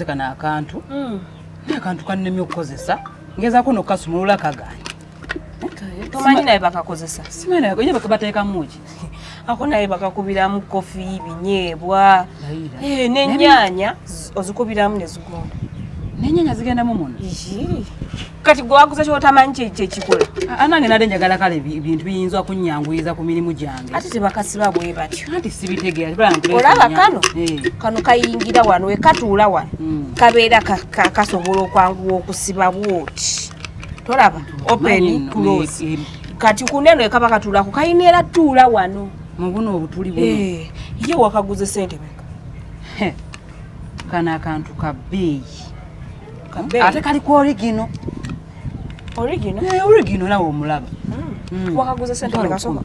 Kana akantu akantu kannemye okukozesa ngezaako n'okukasumulula kagaanye. Tomanyi naye bakakozesa? Simanyi naye bateekamu ki? Ako naye bakakubiramu kofi, binyeebwa, n'ennyaanya ozikubiramu ne zigonda. N'ennyaanya zigendamu muno? Kati gwe waguze ky'otamanyi kyekikola. Anange nade njagala kale bintu biyinza okunnyanguyiza ku mirimu gyange. Ate tebakasiba bwe batyo. Anti sibitegeera. Olaba kano? Kano kayingira wano, we katuula wano. Kabeera kasobola okwanguwa okusiba bw'oti. Tolaba? Open, close. Kati kuneno ekaba katuulako kayina era tuula wano. Mu buno obutuli buno. Ye wakaguze ssente mmeka? Kano akantu ka bbeeyi. Ate kaliko original. Original? Original nawe omulaba. Wakaguze ssente mmeka soma?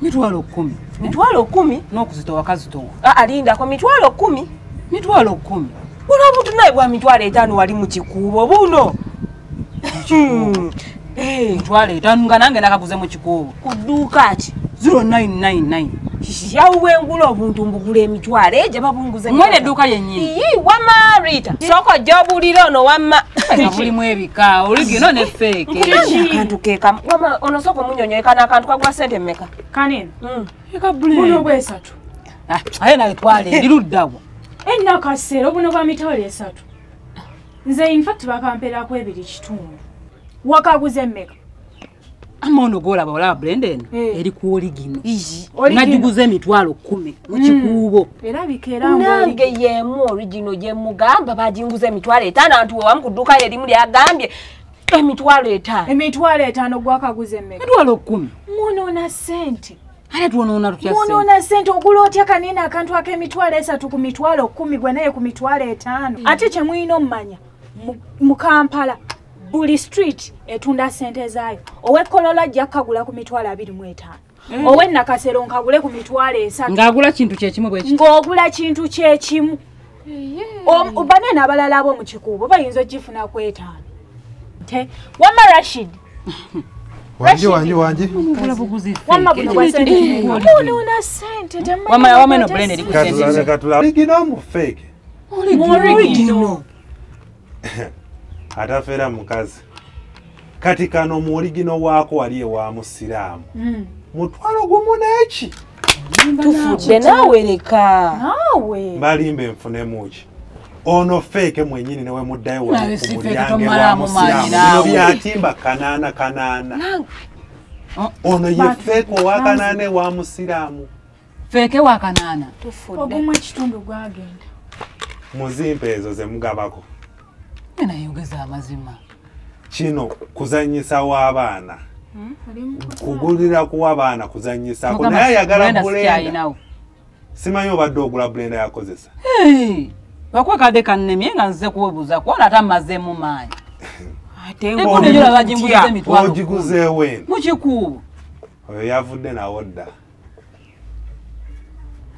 10,000. 10,000? N'okuzitowa kazitowa. Alindako 10,000? 10,000. Buno obuntu naye bwa 50,000 wali mu kikuubo buno. 50,000 nga nange nakaguze mu kikuubo. Ku dduuka ki? 0999. Yawe wengula obuntu mbugula emitwalo egyo babunguze. Mwene edduuka lyennyini. Ii wamma Rita. Sooka ojja obuulire ono wamma. Bulimu ebika, original ne fake. Akantu keekamu. Wamma ono sooka omunnyonnyola kano akantu kagula ssente mmeka? Kanene. Eka bule. Buno bwesatu. Aye nawe twale eriruddawa. Ennakaseera obuno bwa 30,000. Nze in fact bakampeerako 2.5. Wakaguze mmeka? Ama ono gw'olaba olaba blend eno eri ku original. Nagiguze 10,000 mu kikuubo. Erabika era nange y'emu original gye mugamba baginguze 50,000 antu wamu ku dduuka erimu lyagambye 50,000. 50,000 gwakaguze mmeka? 10,000. Munoona ssente. Ate tuwonoona tutya ssente? Munoona ssente ogula otya kanene akantu ak'emitwalo 3 ku 10,000 gwe naye ku 50,000. Ate kye mulina ommanya mu Kampala buli street etunda ssente zaayo. Ow'e ajja kukagula ku 25,000. Ow'e Nakasero nkagule ku 30,000. Ng'agula kintu kyekimu bwe kiti. Ng'ogula kintu kyekimu. Banene abalala ab'omu kikuubo bayinza ogifuna ku 5. Wamma Rashid. Wangi wangi wangi. Wamma buno bwa ssente. Munoona ssente. Wamma wamma eno blend eri ku ssente. Katula. Original mu fake. Original. Atafera mukazi. Kati kano mu original waako wali ewa musiraamu. 10,000 n'eki? Tufudde naawe leka. Naawe. Mbalimbe nfunemu ki? Ono fake mwennyini ne we muddayo wali ku mulyango wa musiraamu. Bino byatimba kanaana kanaana. Ono ye fake owa kanaana ewa musiraamu. Fake wa kanaana. Tufudde. 1.5 gwagenda. Muzimpe ezo ze mugabako. Nayogeza amazima. Kino kuzannyisa w'abaana. Kugulira ku w'abaana kuzannyisako. Naye ayagala blender. Simanyi obadde ogula blender yakozesa. Wakuwa kadde kannemye nga nzize kuwebuuza kuona ate ammazeemu maanyi. Ate ogiguzeewo eno. Mu kikuubo. Oyo yavudde nawo dda.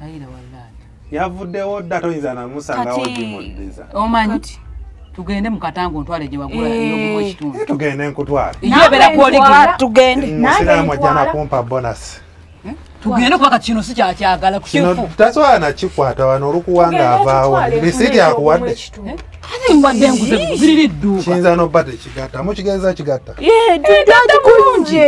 Ayira wallahi. Yavuddewo dda toyinza namusangawo gimuddiza. Omanyi tugende mu katango ntwale gye wagula ey'ogumu ekitundu. Tugende nkutwale. Iyo beera ku original. Tugende. Musiraamu ajja nakumpa bonus. Tugende kuba kati kino sikyakyagala ku Kino kifu. tasobola nakikwata wano olukuwanga avaawo. Risiiti akuwadde. Ate mbadde nguze ziriri dduuka. Kiyinza n'obba tekigatta. Mukigeza kigatta. Dda kulungi.